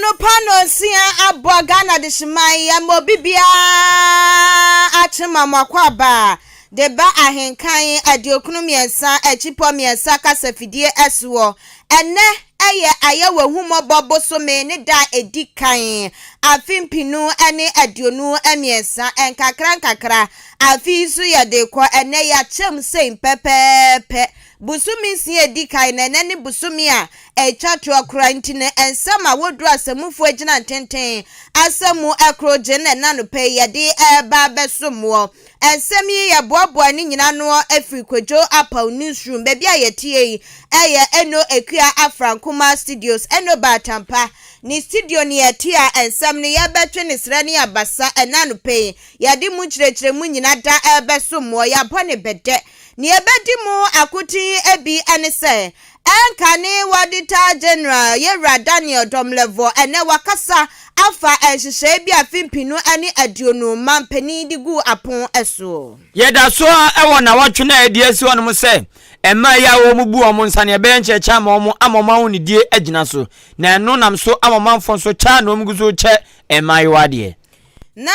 Anɔpa nnɔnsia abɔ Ghana dehyeman yi ama obi biara akye ma mo akwaaba de ba ahenkan 93 akyipɔ mmiɛnsa kasafidie soɔ. Ɛnnɛ yɛ Ayɛwahummɔbɔ bosome ne da a ɛdi kan afe 2023. Nkakra nkakra afe yi nso yɛde rekɔ. Ɛnnɛ yɛakyɛm sei pɛpɛɛpɛ. Bosome nsia a ɛdi kan na ɛnnɛ ne bosome a ɛtwa toɔ koraa nti no nsɛm a wɔduru asamufoɔ agyina ntenten asɛm mu koro gye na ɛna anɔpa yi yɛde reba abɛsom woɔ. Nsɛm yi yɛboaboa ne nyina ano firi Kwadwo Apaw Newsroom, baabi a yɛteɛ yi yɛ Eno Akua Afra Nkumaa Studios, Eno Baatampa ne studio ne yɛte a nsɛm no yɛbɛtwe ne serɛ ne abasa ɛna anɔpa yi yɛde mu nkyerɛkyerɛmu nyina da rebɛsom woɔ, yɛabɔ ne bɛdɛ. Nea ɛbɛdi mu akoten bi ne sɛ, ɛnka ne Auditor General Yewura Daniel Domelevo ɛnnɛ wakasa afa nhyehyɛe bi a afe 2020 manpanin de guu apon soɔ. Yɛda so ara wɔ nnawɔtwe no a yɛde asi hɔnom sɛ mmaa yi a wɔbu wɔn nsa no yɛbɛyɛ nkyerɛkyerɛ ama wɔn ama wɔn ahonidie agyina so, na ɛno nam so ama ɔmanfoɔ nso kyɛ a na wɔgu so rekyɛ mmaayewa adeɛ. Na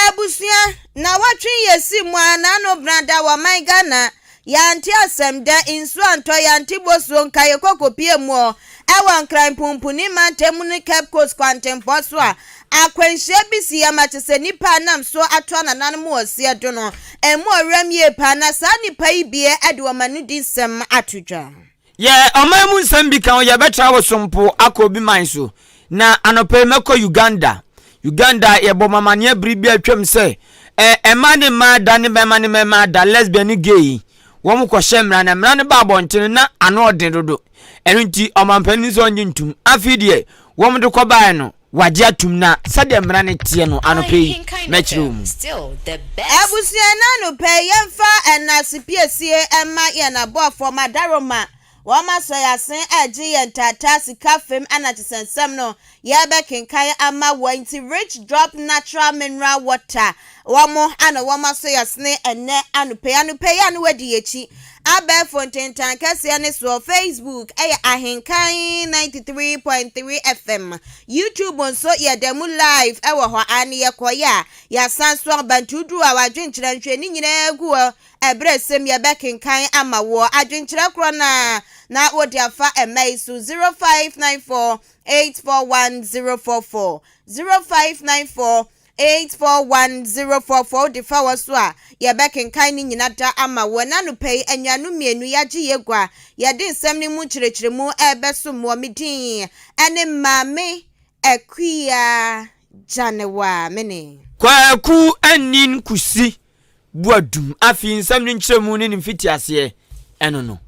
abusua nawɔtwe yɛsi mu a n'ano brada wɔ man Ghana yɛante asɛm dɛ nsuo antɔ yɛante bosuo nka yɛkɔ kɔpie muɔ ɛwɔ Nkran punpuni mantam ne Cape Coast kwantempɔ so a akwanhyia bi si ama kyesɛ nipa a nam so atoa nananom wɔ seɛ do no ɛmu ɔwerɛm yie paa na saa nipa yi bie ɛde wɔn anodi nsɛm ato dwa. Yɛ ɔman mu nsɛm bi ka ho, yɛbɛtra wo so mpo akɔ obi man so. Na anɔpa yi mɛkɔ Uganda. Uganda, yɛbɔ mo amaneɛ bere bi a atwam sɛ ɛ, mmaa ne mmaa da ne mmarima ne mmarima da, lesbian ne gay yi, wɔn kɔhyɛ mmara na mmara no ba abɔnten na ano ɔden dodo. Ɛno nti ɔmampanin sɛ ɔnye ntum. Afei deɛ wɔn de kɔbaeɛ no, Wagye atum na sɛdeɛ mmara no teɛ no anɔpa yi mɛkyerɛ wo mu. Abusua no anɔpa yi yɛmfa ɛnase piesie mma yɛn aboafoɔ Madaroma wɔn asɔ yɛn asen ɛregye yɛn taataa sika fam ɛna kyesɛnsɛm no yɛrebɛkenkan ama wɔn nti Rich Drop Natural Mineral Water Wɔn a na wɔasɔ yɛn asene ɛnnɛ anɔpa yi. Anɔpa yi a na wadi yɛn akyi abɛɛfo ntentan kɛseɛ no soɔ. Facebook yɛ Ahenkan 93.3 FM. YouTube nso yɛda mu live wɔ hɔ. Aane yɛkɔeɛ a yɛasan so aba nti woduru a w'adwenkyerɛ nhwɛ ne nyinaa gu hɔ. Ɛberɛ sɛm yɛbɛkenkan ama woɔ. Adwenkyerɛ korɔ no ara na wode afa mma yi so 0594 841 044 0594 841044 wode fa wɔ so a, yɛbɛkenkan ne nyina da ama wo. Ɛna anɔpa yi, anuanom mmienu, yɛagye yɛn gua, yɛde nsɛm no mu nkyerɛkyerɛmu rebɛsom woɔ. Me din ne Maame Akua Gyanewa. Me ne. Kwaku Anin Kusi Boadum. Afei nsɛm no nkyerɛmu ne ne mfitiaseɛ ɛno no.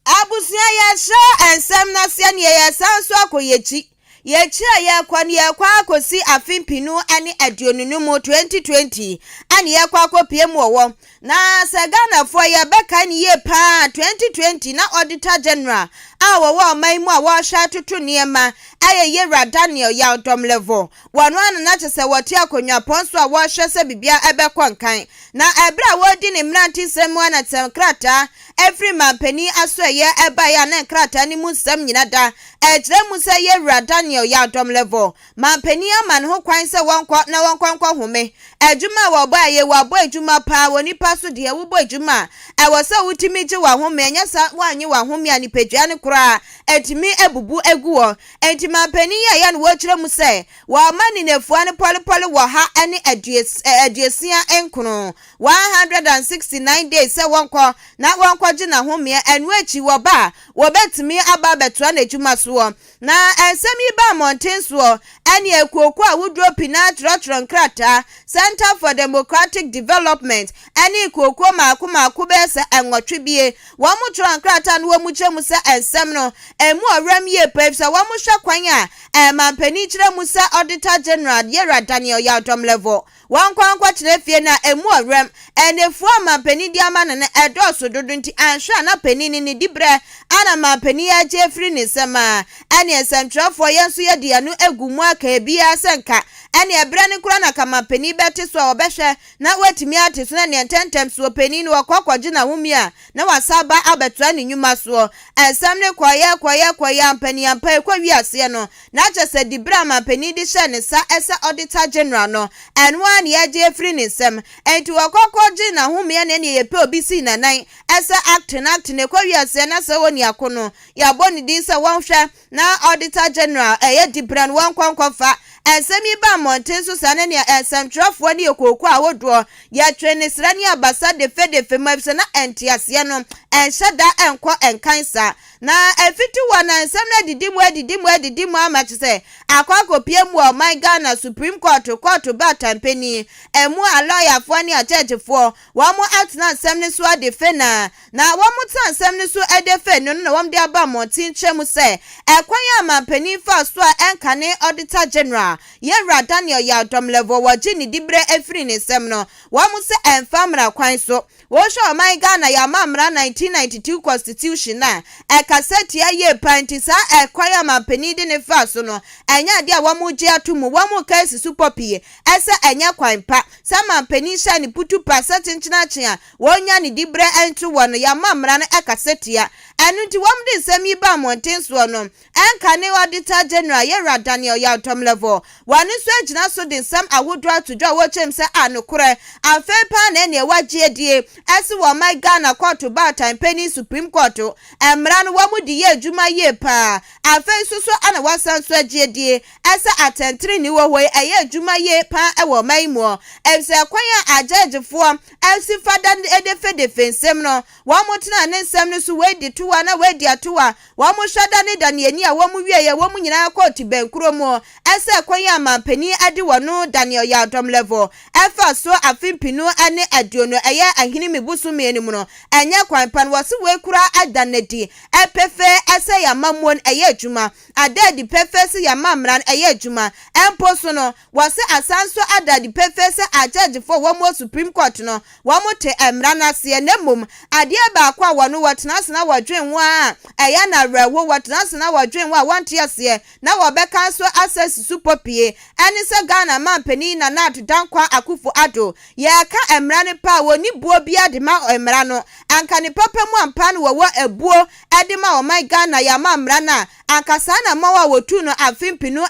Abusua yɛhyɛ nsɛm no aseɛ neɛ yɛsan nso akɔ yɛkyi. Yɛkyi a yɛkɔ no yɛkɔ akɔsi afe 2020 no mu 2020 ɛne yɛkɔ akɔpie mu wɔ na sɛ Ghanafoɔ yɛbɛkae no yie paa 2020 na Auditor General a wɔwɔ ɔman mu a wɔrehwɛ atoto nneɛma ɛyɛ Yewura Daniel Yaw Domlevo Wɔn ara na na kyerɛ sɛ wɔte akonnwa pɔn so a wɔrehwɛ sɛ biribiara bɛkɔ nkan. Na ɛberɛ a wɔredi ne mmerantesɛm mu anatsɛm krataa firi manpanin asoɛeɛ baeɛ a na nkrataa no mu nsɛm nyina da ɛkyerɛ mu sɛ Yɛwura Daniel Yaw-Domlevo, manpanin ama no ho kwan sɛ wɔnkɔ na wɔnkɔ nkɔhome. Adwuma a wɔbɔ a ɛyɛ wɔabɔ adwuma paa wɔ nipa so deɛ wobɔ adwuma a ɛwɔ sɛ wotumi gye w'ahome ɛnyɛ saa woannye w'ahome a nipadua no koraa ɛtumi abubu agu hɔ. Enti manpanin yi a ɛyɛ no wɔkyerɛ mu sɛ wɔama Ninefua no pɔlepɔle wɔ ha ne 69, 169 days sɛ wɔnkɔ na wɔnkɔgye n'ahomeɛ, ɛno akyi wɔba a wɔbɛtumi aba abɛtoa n'adwuma soɔ. Na nsɛm yi baa mmɔnten soɔ ɛne akuokuo ahodoɔ pii no ara twerɛtwerɛ nkrataa, Center for Democratic Development ɛne kuokuo mmaako mmaako bɛyɛ sɛ nwɔtwe bie, Wɔtwerɛɛ nkrataa no wɔkyerɛ mu sɛ nsɛm no ɛmu ɔwerɛm yie paa efisɛ wɔhwɛ kwan a ɛmanpanin kyerɛ mu sɛ Auditor General Yera Daniel Yaw Domlevo wɔnkɔ nkɔtena fie no a ɛmu ɔwerɛm. Nnafua a manpanin de ama no no ɛdɔɔso dodo nti anhwɛ a na panin no ne diberɛ a na manpanin agye afiri ne nsam a ɛne nsɛmtwerɛfoɔ yɛn nso yɛde yɛn ano agu mu a. aka ebiara sɛ nka ɛne ɛberɛ no koraa na kamampanin bɛte so a wɔbɛhwɛ na watumi ate so na neɛ ntɛntɛm soɔ panin no wɔkɔ kɔgye n'ahome a na wasa aba abɛtoa ne nnwuma soɔ. Nsɛm no kɔeɛ kɔeɛ kɔeɛ ampaniampa ɛkɔ wiaseɛ no na kyerɛ sɛ diberɛ a mampanin de hyɛɛ ne nsa sɛ Auditor General no ɛno ara na yɛagye afiri ne nsam. Enti wɔkɔ kɔgyee n'ahomeɛ na ɛneɛ yɛpɛ obi sii n'anan sɛ acting acting ɛkɔ wiaseɛ na sɛ ɔni ako no yɛabɔ ne din sɛ wɔnhwɛ na Auditor General ɛyɛ diberɛ no wɔnkɔ nkɔfa. Nsɛm yi ba mmɔnten so saa ne nea nsɛmtwerɛfoɔ ne ekooko ahodoɔ yɛtwe ne srɛ ne abasa defedefe mu efisɛ na nteaseɛ no ɛnhyɛ da ɛnkɔ nkan saa. Na ɛfiti wɔ na nsɛm no adidi mu adidi mu adidi mu ama kyerɛ sɛ akɔ akɔpie mu wɔ ɔman Ghana Supreme Court, kɔɔto baatampanin ɛmu a lɔyafoɔ ne akyɛɛkyefoɔ wɔn atena nsɛm no so ade fe na na wɔn tena nsɛm no so de fe no na wɔn de aba mmɔnten kyerɛ mu sɛ ɛkwan a mampanin fa so a ɛnkane Auditor General Yɛwura Daniel Yaw Domelevo wɔgye ne diberɛ afiri ne nsɛm no, wɔn sɛ ɛmfa mmara kwan so. Wɔhwɛ ɔman Ghana yɛama mmara 1992 Constitution a ɛkasa tia yie paa, nti saa ɛkwan a mampanin de ne fa so no ɛnyɛ adeɛ a wɔn gye ato mu. Wɔn ka esi so pɔ pii ɛsɛ ɛnyɛ kwan pa sɛ mampanin hyɛ ne putu pa sɛ kyenkyenakye a wɔnya ne diberɛ nto wɔ no. Yɛama mmara no ɛkasa tia ɛno, nti wɔn de nsɛm yi ba mmɔnten soɔ no, ɛnka ne Auditor General Yɛwura Daniel Yaw Domelevo wɔn nso agyina so de nsɛm ahodoɔ ato dwa a wɔkyerɛm sɛ a nokorɛ afei paa na ɛneɛ wagye adie ɛsi wɔ ɔman Ghana kɔɔto baatan panin Supreme Court mmara no wɔn de yɛ adwuma yie paa. Afei nso so ana wasan so agye adie ɛsɛ atɛntene wɔ hɔ yi ɛyɛ adwuma yie paa ɛwɔ ɔman yi mu, ɛfisɛ kwan a agyɛgyefoɔ ɛsi fa da edefedefe nsɛm no wɔn tena ne nsɛm no so, wɔadi toa na wɔadi atoa, wɔn hwɛ da ne da ne ani a wɔn wie yɛ wɔn nyinaa kɔɔ tibɛnkuro mu ɛsɛ kwan a mampanin ade wɔ no Daniel Yaw Domelevo ɛfa so afe 2020 ɛyɛ Ahinime bosome no mu no ɛnyɛ kwan pa no. Wɔsi wei kura ada n'adi ɛpɛfɛ ɛsɛ yɛama no ɛyɛ adwuma ada adi pɛfɛ sɛ yɛama mmara no ɛyɛ adwuma. Ɛmpo so no wɔsi asan so ada adi pɛfɛ sɛ agyɛgyefoɔ wɔn wɔ Supreme Court no wɔn te mmara no aseɛ, na mmom adeɛ baako a wɔn wɔtena ase na wɔdwen ho a ɛyɛ na awerɛho, wɔtena ase na wɔdwen ho a wɔnte aseɛ na wɔbɛka nso asɛ susu pɔpie ɛne sɛ Ghana mampanin Nana Addo Dankwa Akufo Addo, yɛreka mmara no pa a wɔni buo biara de ma mmara no. Anka ne papa mu ampa no wɔwɔ abuo de ma ɔman Ghana yɛama mmara no a, anka saa na mmawa a wɔtu no afe 2020 no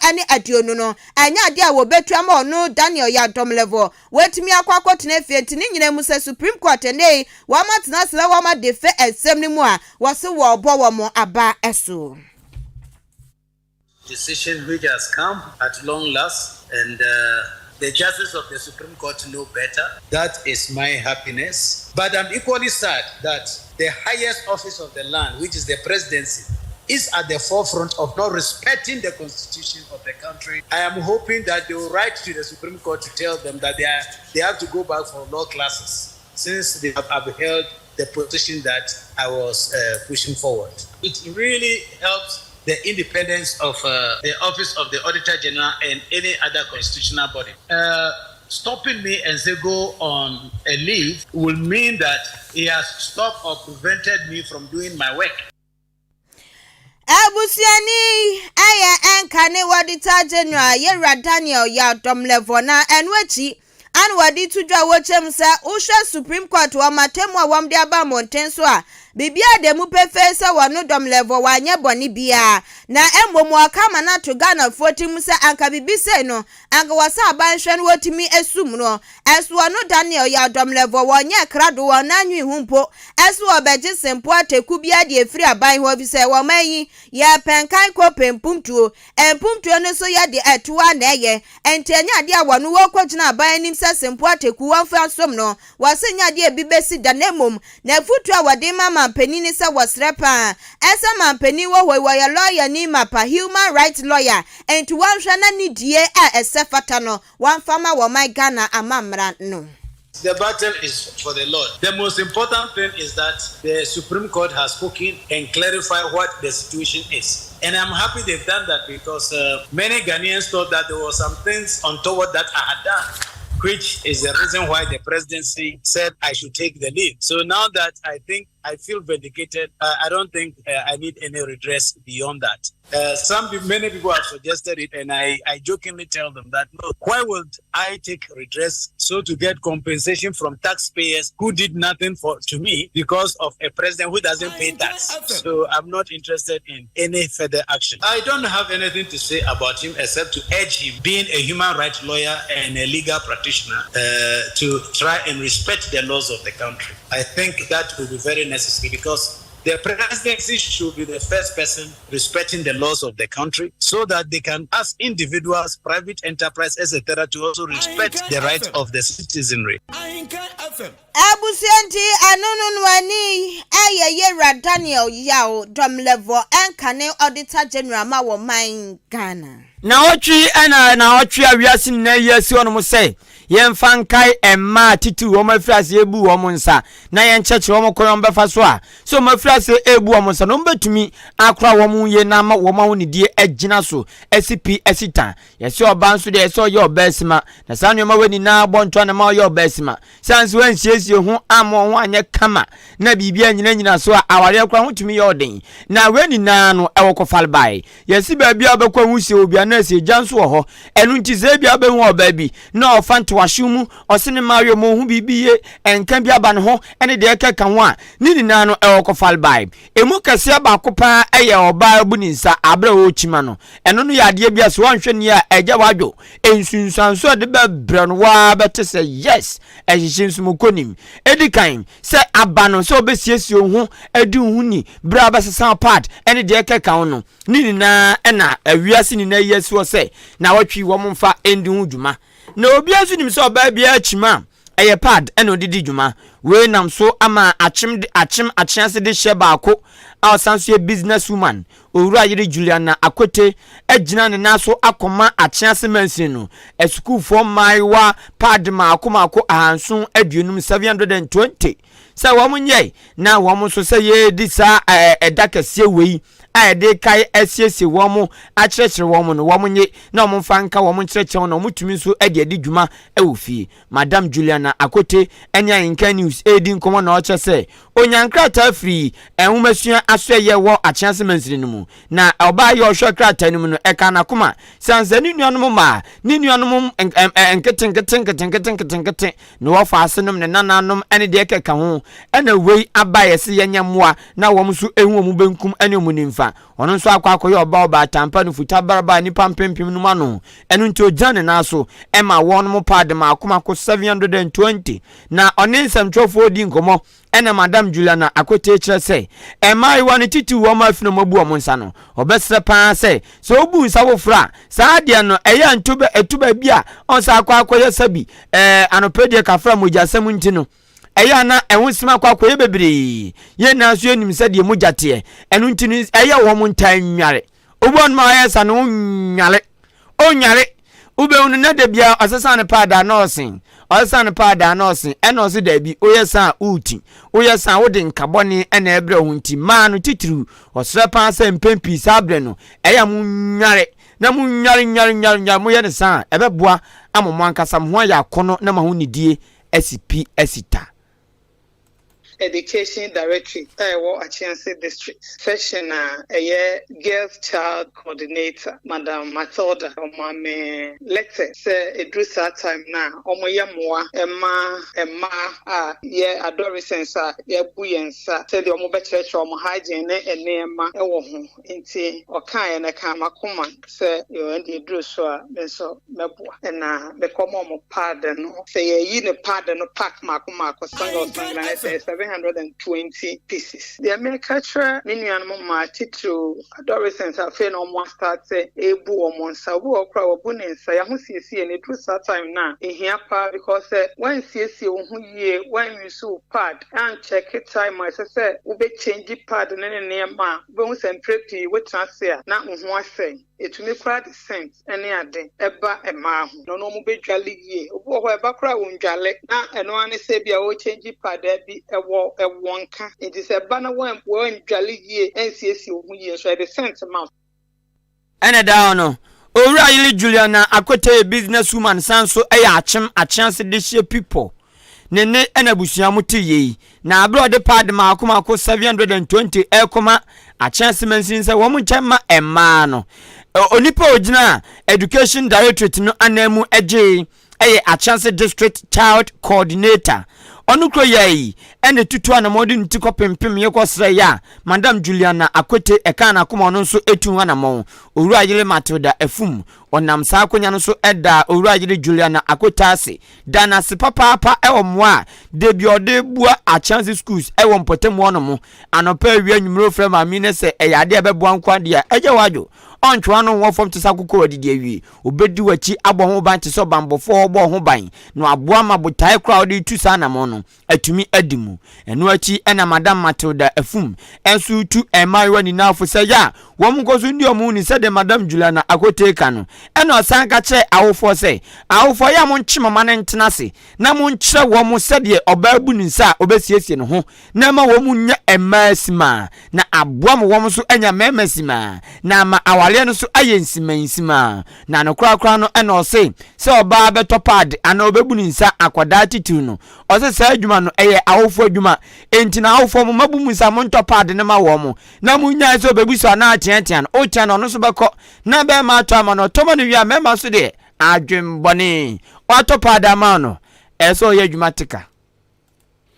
ɛnyɛ adeɛ a wɔbɛtu ama ɔno Daniel Yaw Domelevo wɔatumi akɔ akɔtena fie. Nti ne nyinaa mu sɛ Supreme Court ɛnɛ yi wɔn atena ase na wɔn ade fɛ nsɛm no mu a wɔse wɔrebɔ wɔn aba so. Decision which has come at long last, and the justice of the Supreme Court know better. That is my happiness. But I'm equally sad that the highest office of the land, which is the presidency, is at the forefront of not respecting the constitution of the country. I am hoping that they will write to the Supreme Court to tell them that they have to go back for law classes since they have upheld the position that I was pushing forward. It really helps the independence of the Office of the Auditor General and any other constitutional body. Stopping me and say go on a leave will mean that he has stopped or prevented me from doing my work. Abusuani ɛyɛ ɛnka ne Auditor General Yɛwura Daniel Yaw Domelevo na ɛno akyi ana wɔde to dwa wɔkyɛm sɛ wohwɛ Supreme Court wɔ matamu a wɔde aba mmɔnten so a biribiara da mu pefee sɛ wɔno Domelevo wanyɛ bɔne biara, na mmom wɔka ama no ato Ghanafoɔ tirim sɛ anka biribi sei no anka wɔsɛ abanhwɛ no wɔtumi esum no. Ɛso ɔno Daniel Yaw Domelevo wɔnyɛ krado wɔn n'anwi ho mpo ɛso wɔbɛgye sempo ateku biara de efiri aban hɔ bi sɛ wɔn ayi yɛpɛnkan kɔ pɛ mpumtuo mpumtuo no nso yɛde ɛtoa na ɛyɛ. Nti ɛnyɛ adeɛ a wɔno wɔkɔgyina aban anim sɛ sempo ateku wɔmfa nsom no. Wɔse nyɛ adeɛ bi bɛsi da, na mmom na afutuo a wɔde ma mampanin ne sɛ wɔsrɛ paa ɛsɛ mampanin wɔ hɔ yi wɔyɛ lawyer ni mapa, human rights lawyer, nti wɔnhwɛ na ne die a ɛsɛ fata no wɔmfa ma wɔn Ghana ama mmara no. The battle is for the Lord. The most important thing is that the Supreme Court has spoken and clarified what the situation is. And I'm happy they've done that because many Ghanaians thought that there were some things untoward that I had done, which is the reason why the presidency said I should take the lead. So now that I think I feel vindicated. Uh, I don't think uh, I need any redress beyond that. Uh, some many people have suggested it, and I, I jokingly tell them that no, why would I take redress so to get compensation from taxpayers who did nothing for to me because of a president who doesn't pay tax? So I'm not interested in any further action. I don't have anything to say about him except to urge him, being a human rights lawyer and a legal practitioner, uh, to try and respect the laws of the country. I think that will be very necessary because the presidency should be the first person respecting the laws of the country so that they can, as individuals, private enterprise, etc., to also respect the rights of the citizenry. Abusua nti ɛno no no ani ɛyɛ Yewura Daniel Yaw Domelevo ɛnkane Auditor General ma wɔ man Ghana. Naawɔtwe ɛna naawɔtwe a wiase nyinaa yi asi hɔnom sɛ yɛmfa nkae mmaa titiriw wɔn afiri ase ebu wɔn nsa na yɛnkyerɛkyerɛ wɔn kwan wɔn bɛfa so a sɛ wɔn afiri ase ebu wɔn nsa na wɔn bɛtumi akora wɔn yie na ama wɔn ahonidie agyina so asi pi asi ta. Yɛsɛ ɔbaa nso deɛ ɛsɛ ɔyɛ ɔbaa sima na saa nneɛma wɔ nyinaa bɔ ntoa na ma ɔyɛ ɔbaa sima. Sɛ nso wɔansiesie ho amma wɔn ho anyɛ kama na biribi anyinanyina so a awareɛ koraa ho tumi yɛ ɔden na wei nyinaa no ɛwɔ kɔfare bae. Yɛsi baabi a wobɛkɔ ahu sɛ obi anaa sɛ egya nso wɔ hɔ. Ɛno nti sɛ ebia wobɛhu ɔbaa bi na ɔfa ntowahyew mu, ɔse ne mmayewa mu ɔhu biribi yie, ɛnka bi aba ne ho ne deɛ ɛkeka ho a, ne nyinaa no ɛwɔ kɔfare bae. Emu kɛseɛ baako paa yɛ ɔbaa abu ne nsa aberɛ a ɔrekyima no. Ɛno no yɛ adeɛ bi a sɛ woanhwɛ nie a ɛgya w'adwo. Nsunsuansoɔ a ɛde bɛbrɛ no wo ara bɛte sɛ yes, ɛhyehye nso mu kɔnim. Ɛdi kan, sɛ aba no sɛ wobɛsiesie wo ho adi wo ho ni berɛ a wobɛsesa wo pad ne deɛ ɛkeka ho no, ne nyinaa na wiase nyinaa yi asi hɔ sɛ naawɔtwe wɔn mfa ndi ho dwuma. Na obiara nso nim sɛ ɔbaa biara kyim a, ɛyɛ pad na ɔde di dwuma. Wei nam so ama akyem de akyem akyease de hyɛ baako a ɔsan nso yɛ business woman, Owura yere Juliana Akwete agyina ne nan so akɔma akyease mansin no asukuufoɔ mmaayewa pad mmaako mmaako 750, 720, sɛ wɔn nyɛe na wɔn nso sɛ yɛredi saa ɛda kɛseɛ wei a yɛde kae asiesie wɔn akyerɛkyerɛ wɔn no wɔn nye na wɔn mfa nka wɔn nkyerɛkyerɛ wɔn na wɔn tumi nso de adi dwuma wɔ fie. Madam Juliana Akote ne Ahenkan News redi nkɔmmɔ na ɔkyerɛ sɛ onya nkrataa firi nwomasua asoɛyɛ wɔ Akyease mansini no mu na ɔbaa yɛ ɔhwɛ krataa no mu no ɛkaa n'akoma sane sɛ ne nuanom mmaa ne nuanom nkete nkete nkete nkete nkete nkete Ne wɔfaase nom ne nananom ne deɛ ɛkeka ho ɛna wei aba yɛ se yɛnyɛ mmoa na wɔn nso ehu wɔn benkum ne wɔn nimfa. Ɔno nso akɔ akɔyɛ ɔba ɔbaatan pa no futa baraba a nnipa mpempem nom ano. Ɛno nti ogyina ne nan so ma wɔnom paade mako mako 720 na ɔne nsɛmtwerɛfoɔ di nkɔmmɔ Ɛnna Madam Juliana Akwetey kyerɛ sɛ mmaayewa no titiriw wɔn a afi na wɔabu wɔn nsa no, wɔbɛsrɛ pa ara sɛ, sɛ wobu nsa foforo a, saa adeɛ no, ɛyɛ a nto bɛ, ɛto baabi a ɔnsa akɔ akɔyɛ sɛbi, ɛɛ, anɔpa deɛ kafra mogyasɛm nti no, ɛyɛ a na ɛho nsɛm akɔ akɔyɛ bebree. Yɛn nyinaa nso yɛnim sɛdeɛ mogya teɛ. Ɛno nti no, ɛyɛ wɔn ntaa nnware. Obi wɔ nom a ɔyɛ sa no ɔnnware. Ɔnnware. Wobɛhu no na da biara ɔsesa ne paadaa na ɔsen. Ɔsesa ne paadaa na ɔsen. Ɛna ɔse daabi, woyɛ sa a woreti. Woyɛ sa a wode nkabɔne na ɛbrɛ wo ho nti mmaa no titiriw ɔsrɛ paa sɛ mpɛn pii saa berɛ no ɛyɛ a monnware na monnware nnware nnware nnware moyɛ no saa a ɛbɛboa ama mo ankasa mo ho ayɛ akɔnnɔ na mo ahonidie asi pi asi ta. Education Directorate a ɛwɔ Achiase District section a ɛyɛ Girls Child Coordinator, Madam Matilda, ɔmaa me letter sɛ ɛduru saa time no a wɔyɛ mmoa ma mmaa a yɛ adolescents a yɛabu yɛn nsa sɛdeɛ wɔbɛkyerɛkyerɛ wɔn hygiene ne nneɛma wɔ ho. Nti ɔkaeɛ no ɛkaa m'akoma sɛ yoo ɛnde ɛduru so a me nso mɛboa. Ɛna mekɔma ɔmo pad no. Sɛ yɛyi ne pad no pack maako maako single single a na ɛsɛ 720 pieces. Deɛ meka kyerɛ me nuanom mmaa titiriw adolescents a afei na ɔmo astarte rebu ɔmo nsa. Obi wɔ hɔ koraa a wabu ne nsa, y'ahosiesie no ɛduru saa time no a ɛhia paa because sɛ woansiesie wo ho yie, woan use wo pad, ankyɛke time a ɛsɛ sɛ wobɛ change pad no ne nneɛma a, Wobɛhu sɛ mprɛ pii wotena ase a na wo ho asɛe. Ɛtumi koraa de scent ne ade ba mmaa ho. Na ɔno wɔbɛdwale yie. Obi wɔ hɔ a ɛba koraa a ɔndwale na ɛno ara ne sɛ ebia ɔrekyɛngyi padaa bi ɛwɔ ɛwɔ nka. Nti sɛ ɛba na woandwale yie ansiesie wo ho yie nso a ɛde scent ma wo. Ɛna daa no, Owura yere Juliana Akwetey yɛ business woman san nso yɛ akyem akyease dehyeɛ people. Ne nne na abusua mo te yei. Na bere a ɔde paadi mmaako mmaako 720 rekɔma Akyɛnse mansini sɛ wɔn nkyɛn mma mmaa no, onipa a ogyina Education Directorate no ananmu gyee yɛ Akyɛnse District Child Coordinator. Ɔno kuro yɛ yi ɛna etutu anamɔn de ne ti kɔpempem yɛ kɔsrɛ yɛ a Madam Juliana Akwete ɛkaa n'akoma ɔno nso etu ho anamɔn. Owura yere Matilda Afum ɔnam saa akonya no so ɛdaa Owura yere Juliana Akwete ase da no ase papaapa wɔ mmoa a da bi ɔde boa Akyɛnse schools wɔ mpɔtam hɔ nom. Anɔpa, awia, anwummere ofrɛ maame yi ne sɛ ɛyɛ adeɛ a ɛbɛboa nko adeɛ a ɛgya wadwo. Ɔntwe w'ano nwɔ fam te sɛ akokɔ a wadidi awie. Obedi w'akyi abɔ ho ban te sɛ ɔbammɔfoɔ a ɔbɔ ho ban na waboa ma botae korɔ a wode retu saa anammɔn no atumi adi mu. Ɛno akyi na Madam Matilda Afum nso retu mmaayewa nyinaa fo sɛ yɛ a wɔnkɔ so nni wɔn ho ni sɛdeɛ Madam Juliana Akotey ka no. Ɛna ɔsan ka kyerɛɛ awofoɔ sɛ, Awofoɔ, yɛ a monkye mo mma no ntena ase na monkyerɛ wɔn sɛdeɛ ɔbaa bu ne nsa a ɔbɛsiesie ne ho na ɛma wɔn nya mmaa simaa, na aboa ma wɔn nso anya mmarima simaa, na ama awareɛ no nso ayɛ nsimansimaa. Na no korakora no ɛna ɔse sɛ ɔbaa bɛtɔ paade anaa ɔbɛbu ne nsa akwadaa titiriw no, ɔse saa adwuma no ɛyɛ awofoɔ adwuma, enti na awofoɔ mo mma bu mu nsa montɔ paade no ma wɔn, na monnyae sɛ ɔbɛbu so anaa ateatea no, wotea no ɔno nso bɛkɔ na bɛrima atɔ ama no, ɔtɔ ma no wie a mmarima nso deɛ adwenbɔne, watɔ paade ama no, ɛsɛ sɛ ɔyɛ adwuma teka.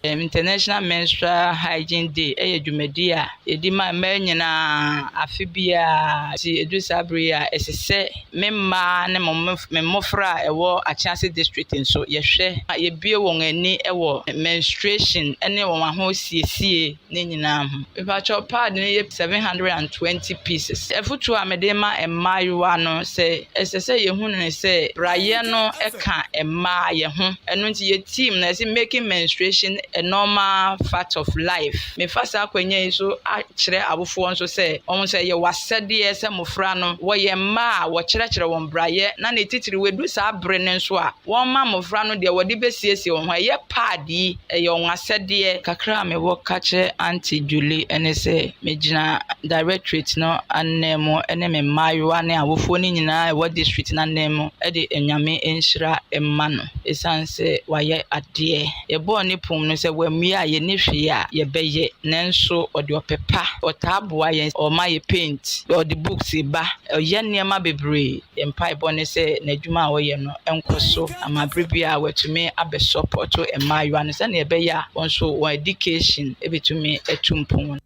International Menstrual Hygiene Day yɛ dwumadi a yɛdi ma mmaa nyinaa afe biara. Nti ɛduru saa berɛ yi a, ɛsɛ sɛ me mmaa ne mo me mmɔfra a ɛwɔ Akyem District nso, yɛhwɛ ma yɛbue wɔn ani wɔ menstruation ne wɔn ahosiesie ne nyinaa ho. Mepakyɛw pad no yɛ 720 pieces. Afotuo a mede ma mmaayewa no sɛ ɛsɛ sɛ yɛhu no sɛ brayɛ no ka mmaa yɛ ho. Ɛno nti yɛ team no yɛse making menstruation a normal fact of life. Mefa saa akwanya yi so akyerɛ awofoɔ nso sɛ wɔn sɛ ɛyɛ w'asɛdeɛ sɛ mmofra no wɔyɛ mma a wɔkyerɛkyerɛ wɔn brayɛ na ne titiriw ɛdu saa bere no nso a wɔmma mmofra no deɛ wɔde bɛsiesie wɔn ho. Ɛyɛ pad yi, ɛyɛ wɔn asɛdeɛ. Kakra a mewɔ ka kyerɛ Auntie Julie ne sɛ, megyina directorate no ananmu ne me mmaayewa ne awofoɔ no nyinaa a ɛwɔ district no ananmu de Nyame nhyira mma no ɛsiane sɛ wayɛ adeɛ. Yɛbɔɔ ne pon no sɛ wammue a yɛnni hwee a yɛbɛyɛ nanso ɔde ɔpɛ pa, ɔtaa boa yɛn, ɔma yɛ paint, ɔde books ba, ɔyɛ nneɛma bebree. Yɛn mpaebɔ ne sɛ n'adwuma a ɔyɛ no nkɔ so ama bere biara watumi abɛsɔpɔto mmaayewa no sɛnea ɛbɛyɛ a wɔn nso wɔn education bɛtumi atu mpɔn.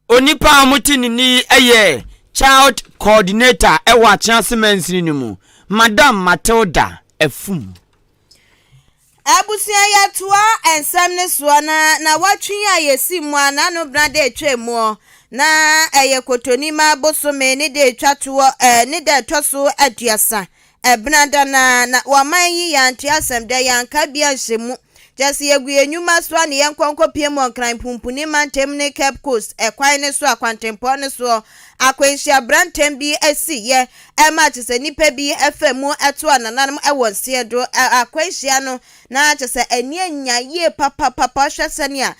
Onipa a wɔte ne nne yi yɛ Child Coordinator wɔ Akyerase Mansini no mu, Madam Matilda Afum. Abusua yɛtoa nsɛm no soɔ na nawɔtwe yi a yɛsi mu a n'ano bena da ɛtwa muɔ na ɛyɛ kotonima bosome ne da ɛtwa toɔ ɛɛ ne da ɛtɔ so aduasa ɛbena da na na wɔman yi yɛante asɛm dɛ yɛanka bi anhyɛ mu kyɛ sɛ yɛgu yɛn nnwuma so a ne yɛnkɔ nkɔpie mu Nkran Pumpuni mantam ne Cape Coast ɛkwan ne so akwantempɔn ne soɔ akwanhyia brantam bi asi yɛ ɛma kyɛ sɛ nnipa bi fa mu to anananom wɔ nseɛ do akwanhyia no na kyɛ sɛ ani anya yie papapapa hwɛ sɛnea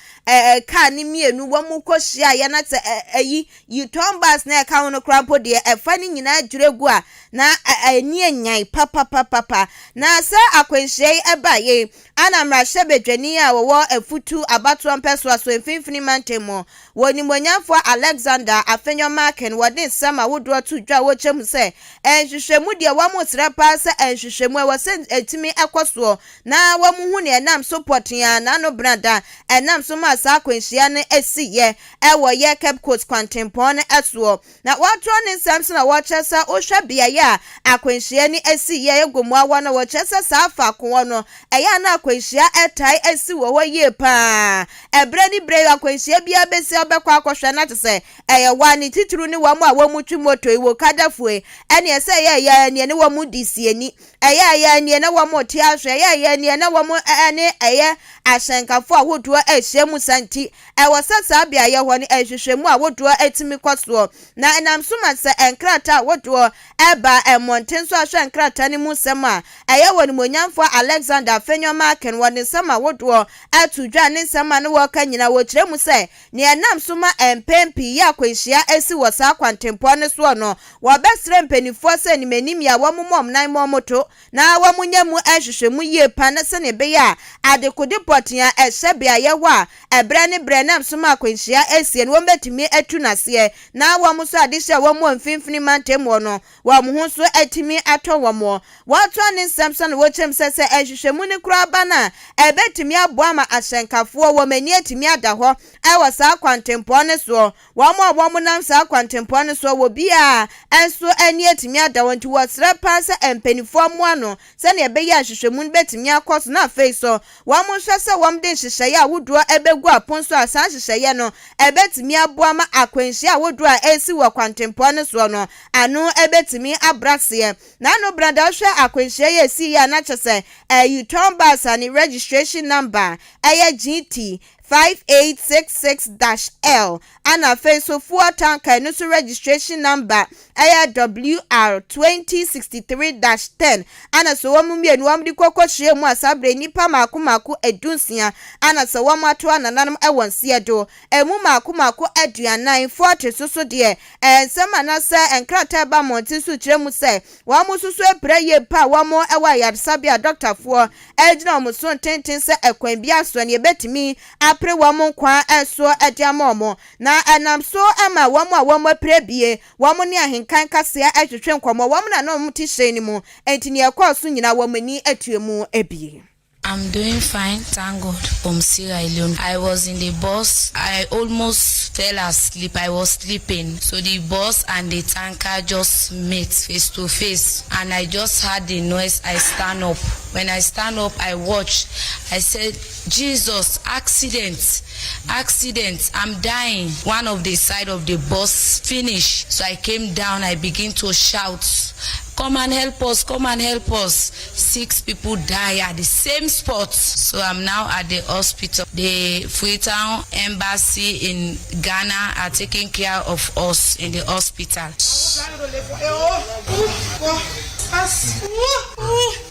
kaa ne mmienu wɔn mu kɔ hyia yɛ na sɛ ɛyi yutɔn bus na ɛka ho no koraa mpo deɛ ɛfa ne nyinaa dwire gu a na ani anyan papapapapa na sɛ akwanhyia yi ɛba yɛ ana mmarahyɛbadwani a wɔwɔ afutu abatoɔ mpɛsoa so mfimfini mantam mu wɔ nimonyamfoɔ Alexander Afenyo Markin wɔde nsɛm ahodoɔ to dwa a wɔkyerɛ mu sɛ nhwehwɛmu deɛ wɔn srɛ paa sɛ nhwehwɛmu ɛwɔ sɛ ɛtumi ɛkɔ soɔ na wɔn hu nea ɛnam so pɔtee a n'ano brada ɛnam so ma saa akwanhyia no esi yɛ ɛwɔ yɛ Cape Coast kwantempɔn no ɛsoɔ na wɔatoɔ ne nsɛm so na wɔkyerɛ sɛ wohwɛ beaeɛ a akwanhyia no esi yɛ Gomoa wɔ no wɔkyerɛ sɛ saa faako hɔ no ɛyɛ a na akwanhyia ɛtae esi wɔ hɔ yie paa ɛberɛ ne berɛ yi akwanhyia biara bɛsi a wobɛkɔ akɔhwɛ na te sɛ ɛyɛ wa ne titiriw ne wɔn a wɔn mu twi moto yi wɔ kadafoe ɛne ɛsɛ ɛyɛ ɛyɛ neɛ ne wɔn mu di siani ɛyɛ ɛyɛ neɛ na wɔn te ahwɛ ɛyɛ ɛyɛ neɛ na wɔn ɛne ɛyɛ ahyɛnkafo ahodoɔ ahyia mu santi ɛwɔ sɛ saa beaeɛ hɔ no nhwehwɛmu ahodoɔ atumi kɔ soɔ na ɛnam so ma sɛ nkrataa ahodoɔ ɛba mmɔnten so ahwɛ nkrataa no mu nsɛm a ɛyɛ wɔ nimonyamfoɔ Alexander Afenyo Markin wɔ ne nsɛm ahodoɔ ato dwa ne nsɛm a ne wɔka nyinaa wɔkyerɛ mu sɛ nea ɛnam so ma mpɛn pii yɛ akwanhyia asi wɔ saa kwantempɔn no soɔ no wɔbɛsrɛ mpanimfoɔ sɛ nimanim yɛ a wɔn mmɔ nan ma wɔn to. na wɔnyɛ mu nhwehwɛmu yie pa na sɛnea ɛbɛyɛ a adekode pɔtee a ɛhyɛ beaeɛ hɔ a ɛberɛ ne berɛ nam so ma akwanhyia asie no wɔbɛtumi atu no aseɛ na wɔn nso adehyeɛ a wɔn wɔ mfimfini mantam hɔ no wɔn ho nso atumi atɔ wɔn. Wɔtoa ne nsɛm so na wɔkyerɛ mu sɛ sɛ nhwehwɛmu no koraa ba no a ɛbɛtumi aboa ma ahyɛnkafoɔ wɔn ani atumi ada hɔ wɔ saa kwantempɔn no soɔ. Wɔn a wɔnam saa kwantempɔn no soɔ wɔ biara nso ani atumi ada hɔ nti wɔsrɛ paa sɛ mpanimfoɔ mmoa no sɛdeɛ ɛbɛyɛ a nhwehwɛmu no bɛtumi akɔ so na afei nso wɔnhwɛ sɛ wɔde nhyehyɛeɛ ahodoɔ bɛgu apon so a saa nhyehyɛeɛ no bɛtumi aboa ma akwanhyia ahodoɔ a ɛresi wɔ kwantempɔn no soɔ no ano bɛtumi abrɛ aseɛ. N'ano brada wohwɛ akwanhyia yi a ɛsii yi a na kyerɛ sɛ ɛyɛ Yutong bus a ne registration number ɛyɛ GT 5866-L ɛna afei nso fuel tanker ɛno nso registration number ɛyɛ WR 2063-10 ɛna sɛ wɔn mmienu wɔn de kɔkɔ hyia mu a saa berɛ nnipa mako mako 16 ɛna sɛ wɔn ato anananom ɛwɔ nseɛ do ɛmu mako mako 40 40 so so deɛ nsɛm anaasɛ nkrataa ba mmɔnten so kyerɛ mu sɛ wɔn nso so apira yie pa a wɔn wɔ ayaresabea dɔktafoɔ gyina wɔn so ntenten sɛ ɛkwan biara so no yɛbɛtumi apere wɔn nkwa so de ama wɔn, na ɛnam so ma wɔn a wɔapira bie, wɔn ne ahenkan kaseɛ retwetwe nkɔmmɔ, wɔn na na wɔte hyɛn no mu, enti nea ɛkɔɔ so nyinaa wɔn ani atua mu abie. I'm doing fine, thank God. From Sierra Leone. I was in the bus. I almost fell asleep. I was sleeping. So the bus and the tanker just met face to face. And I just heard the noise. I stand up. When I stand up, I watch. I said, Jesus, accident, accident, I'm dying. One of the side of the bus finished. So I came down. I begin to shout, come and help us, come and help us. Six people die at the same spot. So I'm now at the hospital. The Freetown Embassy in Ghana are taking care of us in the hospital.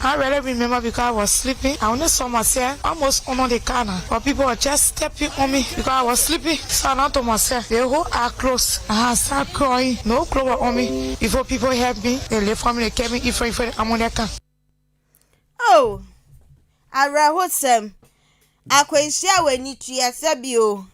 I really remember because I was sleeping. I only saw myself almost on the corner, but people were just stepping on me because I was sleeping. So I to myself, the whole eye closed. I started crying. No clothes on me. Before people help me, they left for me, they kept me in front of the Oh, awerɛhosɛm! Akwanhyia a w'ani tua, sɛbi o,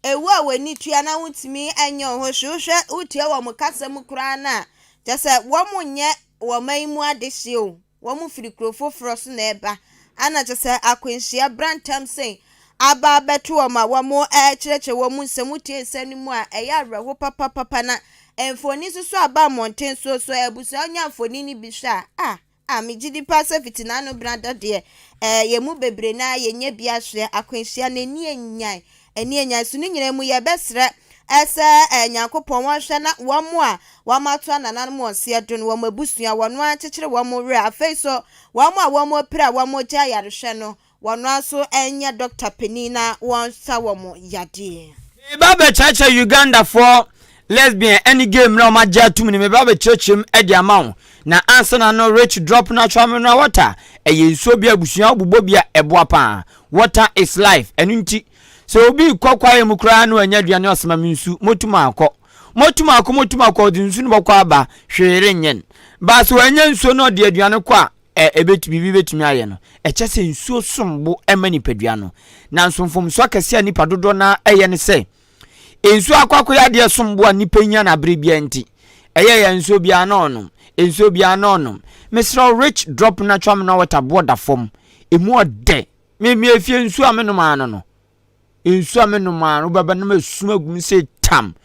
ewu a w'ani tua na wontumi nyɛ wo ho hwee, wohwɛ wotie wɔn kasa mu koraa no a, kyerɛ sɛ wɔnyɛ wɔn man mu adehyeɛ o, wɔn firi kuro foforɔ so na ɛba, ana kyerɛ sɛ akwanhyia brantam sei aba abɛto wɔn a wɔrekyerɛkyerɛ wɔn nsɛm, wotie nsɛm no mu a ɛyɛ awerɛho papapapa na mfoni nso so aba mmɔnten so so abusua nya mfoni no bi hwɛ a, ah, Ah, megye di paa sɛ fiti n'ano benada deɛ, eh, yɛn mu bebree no ara yɛnya bi ahwɛ akwanhyia no, ani anyan, ani anyan. So ne nyinaa mu yɛbɛsrɛ eh, sɛ eh, Nyankopɔn wɔnhwɛ na wɔn a wɔn ato anananom wɔn seɛ do no, wɔn abusua, wɔn ara nkyekyere wɔn werɛ. Afei so, wɔn a wɔn apira a wɔn gye ayarehwɛ no, Wɔn ara nso nyɛ dɔkta panin na wɔnsa wɔn yadeɛ. Meba abɛkyerɛkyerɛ Ugandafoɔ lesbian ɛne gay mmra wɔn agye atum no meba abɛkyerɛkyerɛ mu de ama wo na ansa na no rich drop natural mineral water ɛyɛ nsuo bi abusua wobobɔ bi a ɛboa paa water is life ɛno nti sɛ obi kɔ kwaeɛ mu koraa na wanya aduane ɔsema me nsu motum akɔ motum akɔ motum akɔ ɔde nsu no bɔkɔ aba hwee renyɛ no baa sɛ wanya nsuo na ɔde aduane kɔ a ɛ ɛbɛtumi biribi bɛtumi ayɛ no. Ɛkyɛ sɛ nsuo som bo ma nipadua no. Nanso mfomsoɔ akɛseɛ a nipa dodoɔ no ara yɛ ne sɛ, nsuo akɔ akɔyɛ adeɛ som bo a nipa nya no abere biara nti, ɛyɛ yɛ nsuo biara na ɔnom, nsuo biara na ɔnom. Mesrɛ wo, Rich Drop Natural Mineral Water boɔ da fam, ɛmu ɔdɛ. Me me efie nsuo a menom ara no no, nsuo a menom ara no, wobɛba na masum agu mu sɛ tam.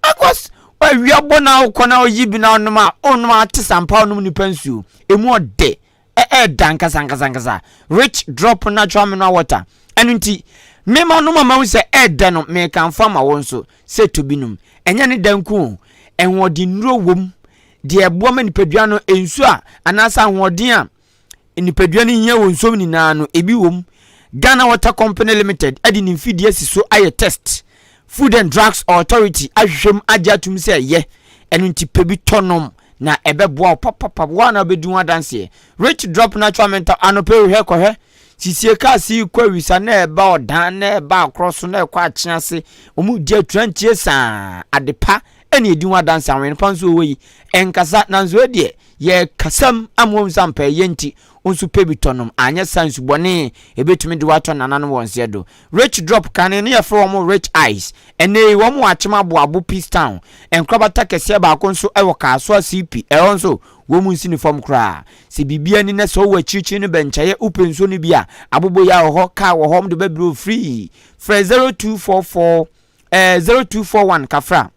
Because awia bɔ na wokɔ na oyi bi na ɔnom a ɔnom a te sampa ɔnom nipa nsuo emu ɔdɛ ɛɛda nkasa nkasa nkasa rich drop natural mineral water ɛno nti mema nom ama wo sɛ ɛɛdɛ no mekamfo ama wo nso sɛ to bi nom ɛnyɛ ne da nko o ɛhoɔden nnuro wom deɛ ɛboa ma nipadua no nsuo a anaasɛ ahoɔden a nipadua no hia wɔ nsuom nyinaa no, ebi wom. Ghana Water Company Limited de ne mfidie asi so ayɛ test. Food and Drugs Authority ahwehwɛ mu agye atum sɛ ɛyɛ. Ɛno nti pɛ bi tɔ nom na ɛbɛboa wo papapa. Wo a na wobɛdi ho adanseɛ. Rich Drop Natural Mental anɔpɛ yi hwɛ kɔhwɛ. Sisie kaa si kɔ awisa na ɛba ɔdan na ɛba akorɔ so na ɛkɔ akye ase. Wɔn di aturantie saa. Adepa ɛna ɛdi ho adanseɛ. Awɛn pa nso wɔ yi. Ɛnkasa nanso ɛdeɛ. Yɛrekasam ama wɔahu sɛ ampa ɛyɛ nti, wo nso pɛ bi tɔ nom, anyɛ saa nsu bɔne ebetumi de wo atɔ nananom wɔn nseɛ do. Rich Drop kane no yɛfrɛ wɔn Rich Ice, ɛnnɛ yi wɔn wɔ Akyem Aboabo Peace Town. Nkorabata kɛseɛ baako nso wɔ Kasoa CP, ɛhɔ nso wɔn nsi no fam koraa. Sɛ biribi ani na sɛ wowɔ akyirikyiri no bɛnkyɛeɛ wopɛ nsuo no bi a, aboboyaa wɔ hɔ, kaa wɔ hɔ, wɔde bɛbrɛ wo free. Frɛ 0244 eh, 0241 kafra.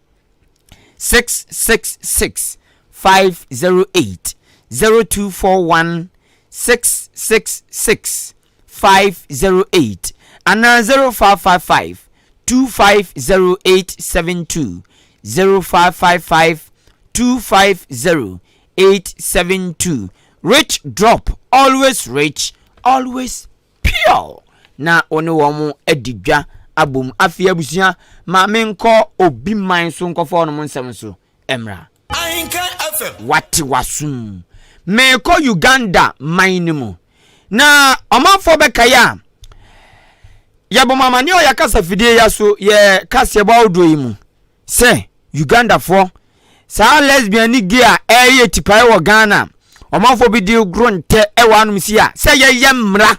666 508 0241 666 508 anaa 0555 250872 0555 250872 Rich drop always rich always Pure! Na wo ne wɔn adi dwa abom. Afei abusua, ma menkɔ obi man so nkɔfa wɔn nsɛm nso mmra. Ahenkan FM. Wate w'asom. Merekɔ Uganda man no mu. Na ɔmanfoɔ bɛkae a, yɛbɔ mo amaneɛ wɔ yɛn kasafidie yi so, yɛ kaseɛbɔ ahodoɔ yi mu, sɛ Ugandafoɔ, saa lesbian ne gay a ɛreyɛ tipaeɛ wɔ Ghana, ɔmanfoɔ bi de goro ntɛ wɔ anom si a, sɛ yɛyɛ mmara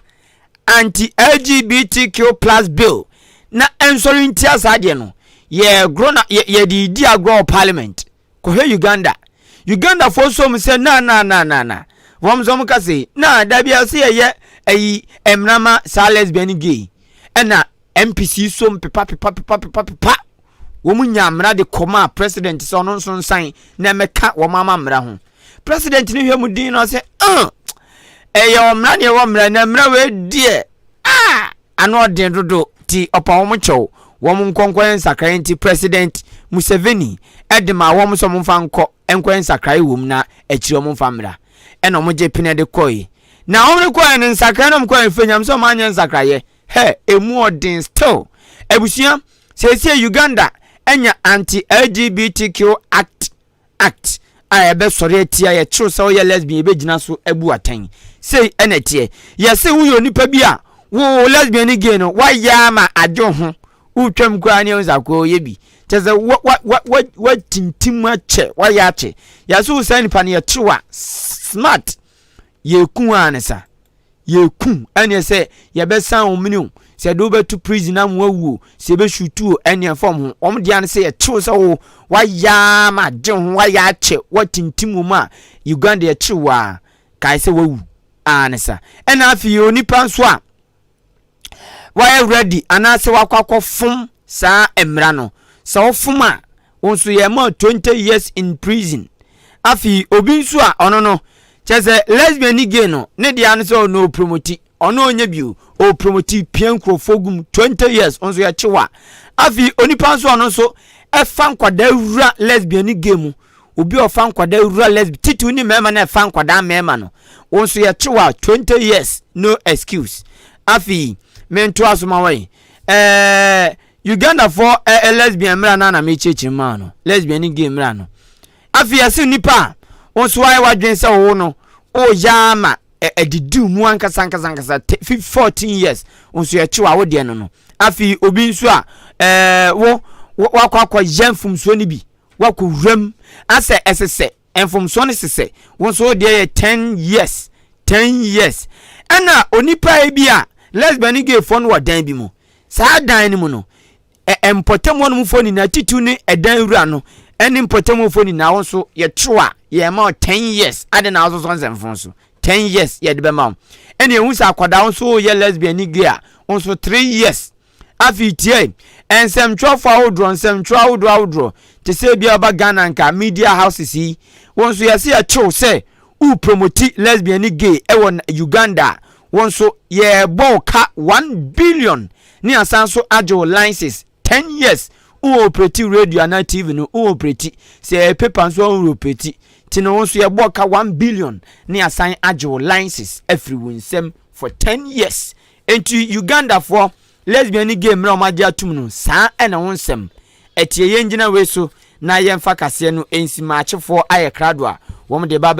anti LGBTQ plus bill na ɛnsɔre ntia saa deɛ no, yɛgoro na yɛde di agorɔ wɔ parliament. Kɔhwɛ Uganda. Ugandafoɔ nso wɔn sɛ na na na na na. Wɔn nso wɔn ka sɛ na dabi a sɛ yɛyɛ ayi mmara ma saa lesbian ne gay ɛna MPC so mpepa pepa pepa pepa pepa. Wɔn nya mmara de kɔmaa president sɛ ɔno nso nsan na ɛmɛka wɔn ama mmara ho. President no hwɛ mu din na ɔsɛ uh, ɛyɛ ɔmmara ne ɛwɔ mmara na mmara wei deɛ ah ano ɔden dodo nti ɔpa wɔn kyɛw wɔn nkɔ nkɔyɛ nsakraeɛ nti President Museveni de maa wɔn sɛ wɔn mfa nkɔ nkɔyɛ nsakraeɛ wɔ mu na akyire wɔn mfa mmra ɛna wɔn gye pene de kɔe na wɔn de kɔɛ no nsakraeɛ na wɔn kɔɛ fɛ nyam sɛ wɔn anyɛ nsakraeɛ hɛ emu ɔden still abusua seesie Uganda anya anti LGBTQ act Act a ɛbɛsɔre atia yɛkyerɛw sɛ woyɛ lesbian yɛbɛgyina so abu atɛn. Sei ɛna ɛteɛ. Yɛse woyɛ onipa bi a wo lesbian ne gay no woayɛ ama agye wo ho. Wotwam koraa ne ɛhu sɛ akoa ɔyɛ bi. Kyerɛ sɛ woatintim akyɛ, woayɛ akyɛ. Yɛse wo saa nipa no yɛkyerɛw a smart yɛku a ne sa. Yɛku ɛneɛ sɛ yɛbɛsan wo mene o, sɛ yɛde wo bɛto prison ama wawu o, sɛ yɛbɛshutu o, ɛneɛ fam ho. Wɔn deɛ ne sɛ yɛkyew sɛ wo wayɛ ama agye ho, wayɛ akyɛ, watintim wɔ mu a, Uganda yɛkyew wo a, kae sɛ wawu. Aa ne sa. Ɛna afei onipa nso a wayɛ ready anaasɛ wakɔ akɔfom saa mmara no, sɛ wofom a, wo nso yɛma 20 years in prison. Afei obi nso a ɔno no, kyerɛ sɛ lesbian ne gay no, ne deɛ ano sɛ ɔno ɔpromoti, ɔno ɔnyɛ bio, ɔpromoti pia nkurɔfoɔ gum 20 years, nso yɛkye wa. Afei onipa nso ɔno nso ɛfa nkwadaa wura lesbian ne gay mu, obi a ɔfa nkwadaa wura lesbi titiw ne mmarima na ɛfa nkwadaa mmarima no wɔn nso yɛkyew a 20 years no excuse. Afei mentoa so ma wɔn ɛɛ Ugandafoɔ ɛɛ lesbian mmara no na mekyerɛkyerɛ mu no lesbian ne gay mmara no. Afei yɛse nipa a wɔn nso ayɛ wadwene sɛ wɔwo no ɔyɛ ama ɛdidi mu ankasa ankasa ankasa 14 years nso yɛkyew a wodeɛ no no. Afei obi nso a ɛɛ wo wakɔ akɔyɛ mfomsoɔ no bi Woakɔ wuram asɛ ɛsesɛ mfomsoɔ no sesɛ wo nso wo deɛ yɛ 10 years 10 years ɛna onipa yi bi a lesbian ne gay foɔ no wɔ dan bi mu saa dan no mu no mpɔtam hɔ nom foɔ nyinaa titiw ne ɛdan wura no ɛne mpɔtam hɔ foɔ nyinaa wo nso yɛtoro a yɛma wo 10 years ade na wososɔ nsɛmfo so 10 years yɛde bɛma wo ɛna ehu sɛ akwadaa wo nso woyɛ lesbian ne gay a wo nso 3 years Afei tie! Nsɛmtwerɛfoɔ ahodoɔ, nsɛmtwerɛ ahodoɔ ahodoɔ, te sɛ ebia ɔba Ghana nka media houses yi, wo nso yɛse yɛkye wo sɛ wo promoti lesbian ne gay ɛwɔ Uganda a, wo nso yɛbɔ wo ka 1 billion ne asan so agye wo license 10 years wo operate radio anaa TV no wo operate, sɛ ɛyɛ paper nso a wo operate, nti no wo nso yɛbɔ ka 1 billion ne asan agye wo license afiri wo nsam for 10 years. Enti Ugandafoɔ lesbian ne gay mmra wɔn agye atum no saa ɛna ho nsɛm ɛteɛ yɛn gyina wei so na yɛn fa kaseɛ no nsi maakyefoɔ ayɛ krado a wɔn de ba abɛ.